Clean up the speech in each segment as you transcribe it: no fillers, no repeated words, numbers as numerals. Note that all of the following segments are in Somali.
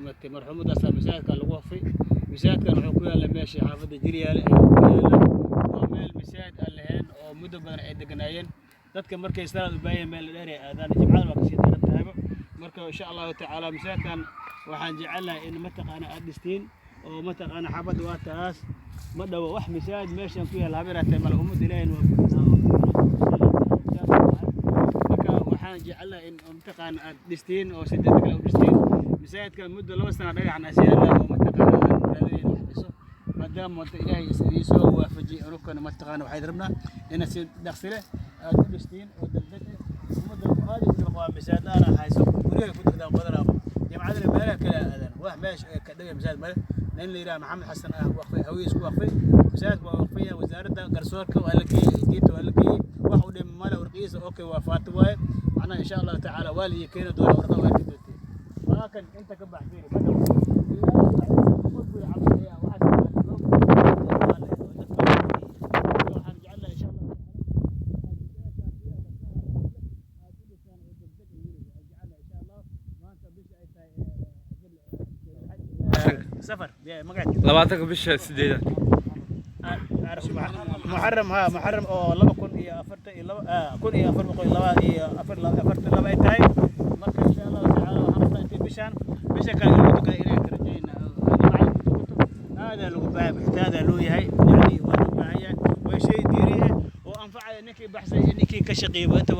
Dhimatay marxuumadaasaa masaajidka lagu waqfay. Masaajidkan wuxuu ku yaalla meesha xaafadda Jiryaale ayuu ku yaalla. Waa meel masaajid aan lahayn oo muddo badan ay deganaayeen dadka. Markay salaad u baahan meel dheer ay aadaan, jimcada waa kasii daran tahayba. Marka insha Allahu tacaala masaajidkan waxaan jecelnahay in mataqaana aad dhistiin oo mataqaana xaafadda waa taas, ma dhawo wax masaajid meeshan ku yaalla haba yaraatee male. Ummadda Ilaahayna waa buuxdaa oo. Marka waxaan jecelnahay in mataqaana aad dhistiin oo si degdeg ah u dhistiin masaajidkan. Muddo 2 sano dhagaxan as yaalla oo mataqaana aan raadinayn wax dhiso. Maadaama wada Ilaahay is idiin soo waafajiyey, anukana mataqaana waxayd rabnaa inaad si dhaqsi leh aad u dhistiin oo degdeg ah. Ummadda aad u qabaa masaajid la'aan hayso, guryaha ku degdaan badanaaba, jamacadana meelaha kale aadaan, wax meesha ka dhigay masaajid male. Nin la yidhaha Maxamed Xasan ah waqfay, hawiis ku waqfay. Masaajidka waa waqfaya, wasaaradda garsoorka waa la geeyey, diinta waa la geeyey, wax u dhimi male. Warqiisa okay waa faati waaye. Macnaha insha Allahu tacaala waa la ii keeni doonaa warqa, waa arki doonteen. Waa kan inta ka bax, fiiri, ma dhow 100 guri camal ayaa waxaa waxaan jecelnahay insha Allahu tacaala aad u dhisaan oo degdeg ah. Weliba aan jecelnahay insha Allah maanta bisha ay tahay Safar magaceed 20-ka bisha sideedaad. Muxaram, ha, Muxaram oo 2042, 1442 ay tahay. Marka insha Allahu tacaala waxaan rabnaa intii bishaan bisha kale in lagu tukada Ilahay ka rajayna, jimacada ku tukato. Aadaa lagu baahan, muxtaadaa loo yahay, yani waa loo baahan yahay. Waa shay diiri ah oo anfacaya ninkii baxsay iyo ninkii ka shaqeeyay. Inta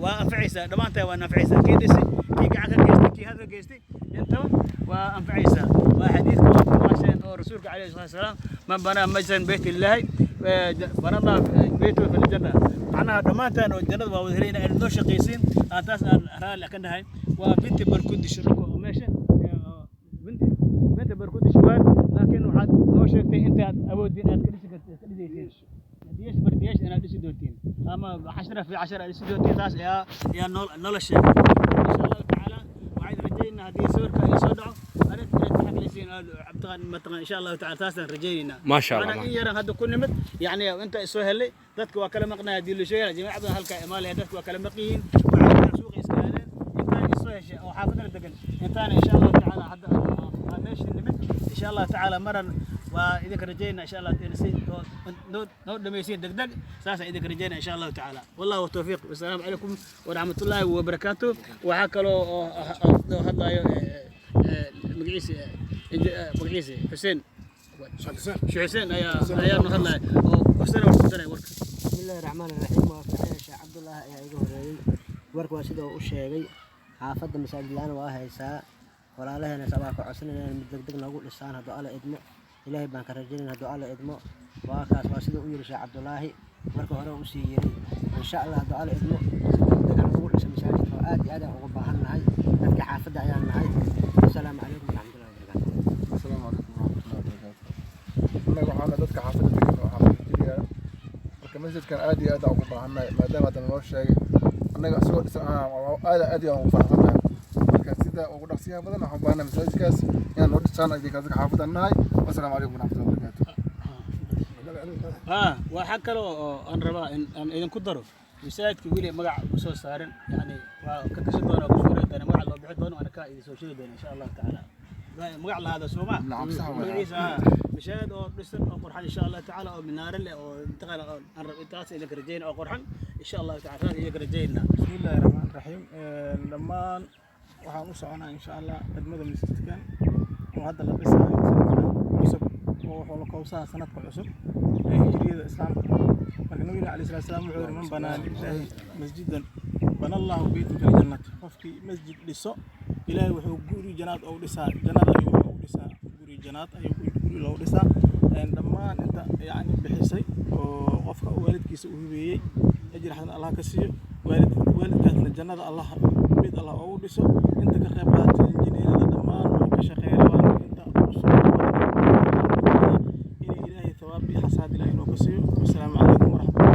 waa anfacaysaa, dhammaantaa waa anfacaysaa, kii dhisay, kii gacan ka geystay, kii hadal geystay, intaba waa anfacaysaa. Waa xadiidka waa ku maasheen oo rasuulka calayhi salaatu wasalaam: "Man banaa masjidan beyt illaahi bana Allah beytu fi ljanna." Macnaha dhammaantaan oo jannada waa wada helayna inaad noo shaqaysiin aan taas aan raalli ka nahay. Waa binti barkudish oo meesha binti barkudish waa, laakiin waxaad noo sheegtay intaad awoodin aad ka dhisi kartid, ka dhisaysiin diyash bardiyash inaad dhisi doontiin ama 10 fi 10 aad dhisi doontiin. Taas ayaa noola sheegay. Insha Allahu tacaala waxaan rajaynaa haddii sawirka ay soo dhaco arrinta inaad taxaqlisiin aad cabdiqaan mataqaan. Insha Allahu tacaala taasaan rajaynaynaa. Maasha Allah. Macnaa in yaran hadda ku nimid, yacni inta soo helay dadka waa kala maqnaa. Haddii la sheegay jamaacada halkaa imaan lahayd, dadka waa kala maqan yihiin, waxay suuqa iska aadeen. Intaan isoo heshay oo xaafadana degan intaana insha Allahu tacaala hadda aan meesha nimid, insha Allahu tacaala maran waa idinka rajaynaa insha Allah in si oo noo dhamaysiin degdeg. Saasaan idinka rajaynaa insha Allahu tacaala. Wallahu tawfiiq, wasalaamu calaykum waraxmatullaahi wabarakaatu. Waxaa kaloo oo hadlayo magaciisa Xuseen, Sheekh Xuseen ayaa noo hadlaya oo Xuseen wax ku daray warka. بسم الله الرحمن الرحيم. Waa fiican, Sheekh Cabdullaahi ayaa iga horeeyey. Warka waa sida uu u sheegay. Xaafadda masaajid la'aan waa haysaa. Walaalaheena sabaa ka codsanayna mid degdeg noogu dhisaan hadduu Alla idmo. Ilaahay baan ka rajaynayna hadduu Alla idmo. Waa kaas, waa sida u yiri Sheekh Cabdullaahi marka hore uu usii yiri. Insha Allah hadduu Alla idmo si degdeg ah noogu dhiso masaajidka oo aad iyo aad aan uga baahan nahay. Dadka xaafadda ayaan nahay. Asalaamu calaykum waraxmatullahi wabarakaatu. Asalaamu calaykum waraxmatullahi wabarakaatu. Annaga waxaana dadka xaafadda degan oo xaafadda Jiriyaala. Marka masjidkan aad iyo aad aan ugu baahannahay, maadaama hadda naloo sheegay annaga isagoo dhisan aad aad iyo aan ugu faraxsannahay. Marka sida ugu dhaqsiyaha badan waxaan u baahannahay masaajidkaas inaan noo dhisaan idinka dadka xaafadda nahay. Wasalaamu calaykum waraxmatullahi wabarakaatu. Ha, waxaa kale oo aan rabaa in aan idinku daro masaajidka weli magac ma soo saarin. Yani waa ka tashan doona, ku soo doona magac loo bixi doono, ana ka idin soo sheegi doona insha Allahu tacaala. Magac lahaada sooma. Nacam, sax waay. Magaciisa, ha, masaajid oo dhisan oo qurxan insha Allah tacaala oo minaare leh oo intaqana oo aan rab intaas idinka rajayna oo qurxan insha Allahu tacaala, saas idinka rajaynaa. بسم الله الرحمن الرحيم. Dhammaan waxaan u soconaa insha Allah khidmada masjidkan oo hadda la dhisaayo sanadkan cusub oo wuxuu la koobsaha sanadka cusub ee hijriyada Islaamka. Marka nabiga calayhi salaatu wasalaam wuxuu yidhi: "Man banaa lilaahi masjidan bana Allahu beytan fi ljannati." Qofkii masjid dhiso, Ilaahay wuxuu guri janaad ugu dhisaa, jannada ayuu wuxuu u dhisaa, guri janaad ayuu guri loogu dhisaa. Dhammaan inta yacni bixisay oo qofka waalidkiisa u hibeeyey, ajir xasan Allah ka siiyo. Waalidkaasna jannada Allah mid Allah ugu dhiso. Inta ka qayb qaadatay, injineerada dhammaan oo ka shaqeeya rabaan inta usoo inay Ilaahay thawaab iyo xasaad Ilaahay inuu ka siiyo. Wasalaamu calaykum waraxmatullahi.